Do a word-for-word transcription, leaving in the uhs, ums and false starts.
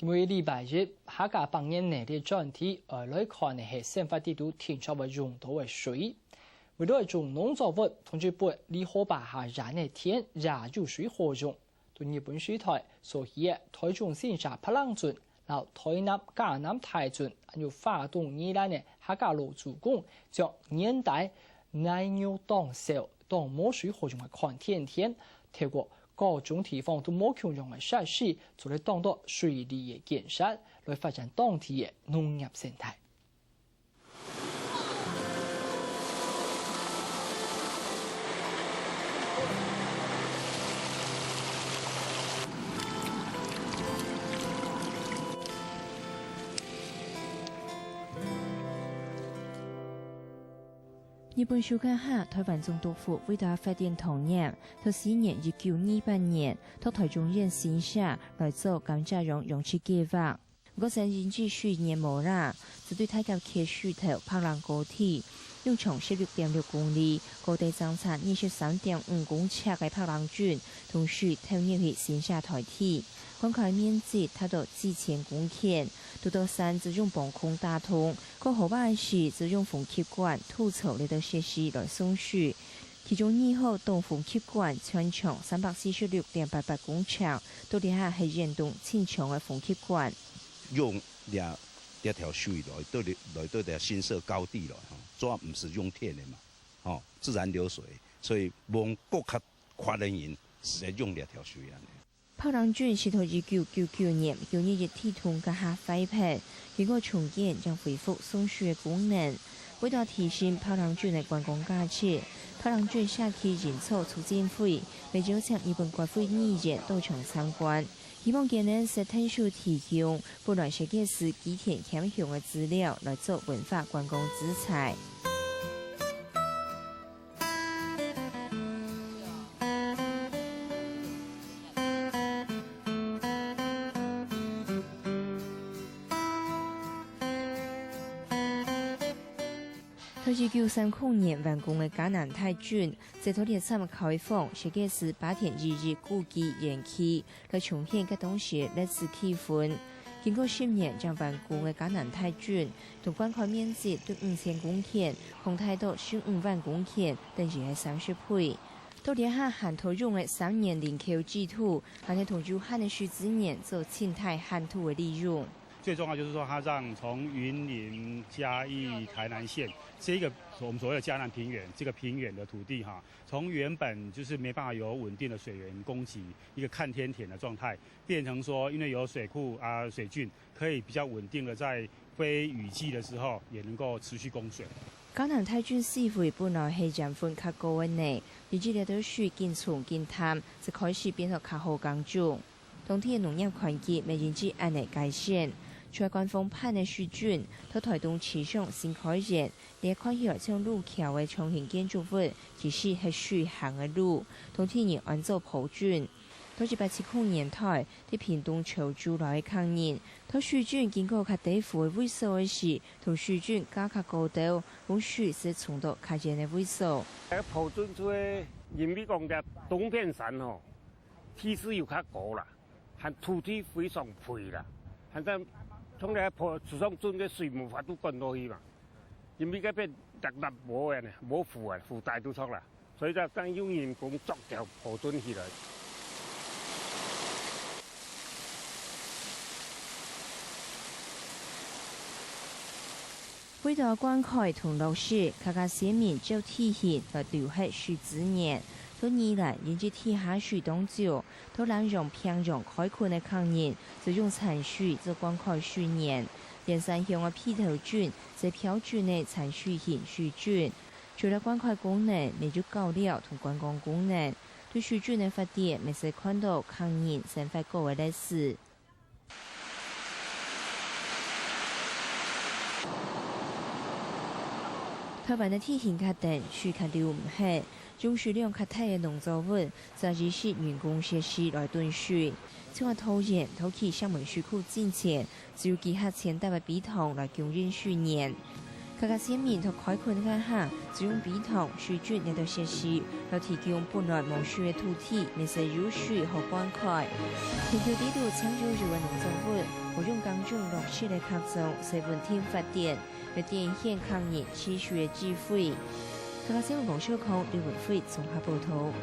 每禮拜日，客家百年來个專題，愛來看个係生活裡肚定著會用著个水。為了種農作物，同時分二號壩下蜆个田也有水好用。對日本時代所起个台中新社白冷圳，摎台南、嘉南大圳，還有花東宜蘭个客家老祖公，將原底泥淰當燒、當無水好用个看天田，透過 各種地方都無共樣个設施，做得當多水利个建設，來發展當地个農業生態。日本時間下，台灣總督府為著發展糖業， 在西元一九二八年，到台中縣新社來做甘蔗園養殖計畫。毋過先因為水源無罅，只對大甲溪水頭白冷高地，用長十六點六公里、高低相差二十三點五公尺个白冷圳，同時投入去新社台地，灌溉面積達到四千公頃，堵著山只用磅空打通，過河壩時只用風吸管、土槽這兜設施來送水。 其中二號東風吸管全長三百四十六點八八公尺，到這下係遠東盡長个風吸管。用這，這條水來到這，來到這新社高地來，吼，主要毋係用田个嘛，吼，自然流水，所以往過較闊个人，直接用這條水安尼。 白冷圳係在一九九九年九月一地動該下壞忒，經過重建正恢復送水个功能。為著提升白冷圳个觀光價值，白冷圳社區營造促進會乜邀請日本國會議員到場參觀，希望佢等設𢯭手提供本來設計師吉田謙雄个資料來做文化觀光資產。 在一九三零年完工个嘉南大圳，在在這站開放，設計師八田一一故居園區，來重現該當時个歷史氣氛。經過十年正完工个嘉南大圳， 總灌溉面積對五千公頃，擴大到十五萬公頃，等於係三十倍。到這下還在用个三年臨溝制度，還係同有限个水資源做生態限度个利用。最重要就是說，它讓從雲林、嘉義、台南縣這個我們所謂的嘉南平原，這個平原的土地哈，從原本就是沒辦法有穩定的水源供給，一個看天田的狀態，變成說因為有水庫啊、水圳， 可以比較穩定的在非雨季的時候也能夠持續供水。嘉南大圳四圍本來係鹽分較高个泥，因為這兜水緊沖緊淡，就開始變到較好耕種。當地个農業環境乜因為恁呢改善，除了官方辦个水圳，在台東池上新開園，這看起來像路橋个長形建築物，其實係水行个路，當地人安做埔圳。 到一八七零年代，在屏東潮州來个客人，到水圳經過較低湖个位所个時，同水圳架較高兜，用水就沖到較遠个位所。埔圳就係因為講在東片山吼，地勢又較高啦，還土地非常肥啦，還在從來埔池上圳个水無法度灌落去嘛，因為該片落落無个呢，無湖啊，湖大都著啦。 所以才正用人工鑿條埔圳起來。為著灌溉同落水，客家先民照地形來留歇水資源，到宜蘭因為地下水當少，到南洋平洋開墾个客人，就用田水做灌溉水源。連山鄉个鼻頭圳，就標準个田水型水圳。 除了灌溉功能，乜有搞料同觀光功能，對水圳个發展，乜係看到客人生活過个歷史。台灣个地形較低，水較留毋歇，用水量較大个農作物，就愛依賴人工設施來囤水。像係桃園，桃溪石門水庫進前， 只有幾下千擔个陂塘來供應水源。客家先民在開墾該下，就用陂塘、水圳這兜設施，來提供本來無水个土地，免受泅水和灌溉。田坵底肚種有油个農作物，和用耕種落實个客庄，係穩定發展，也展現客人治水个智慧。客家新聞網小康李文輝綜合報導。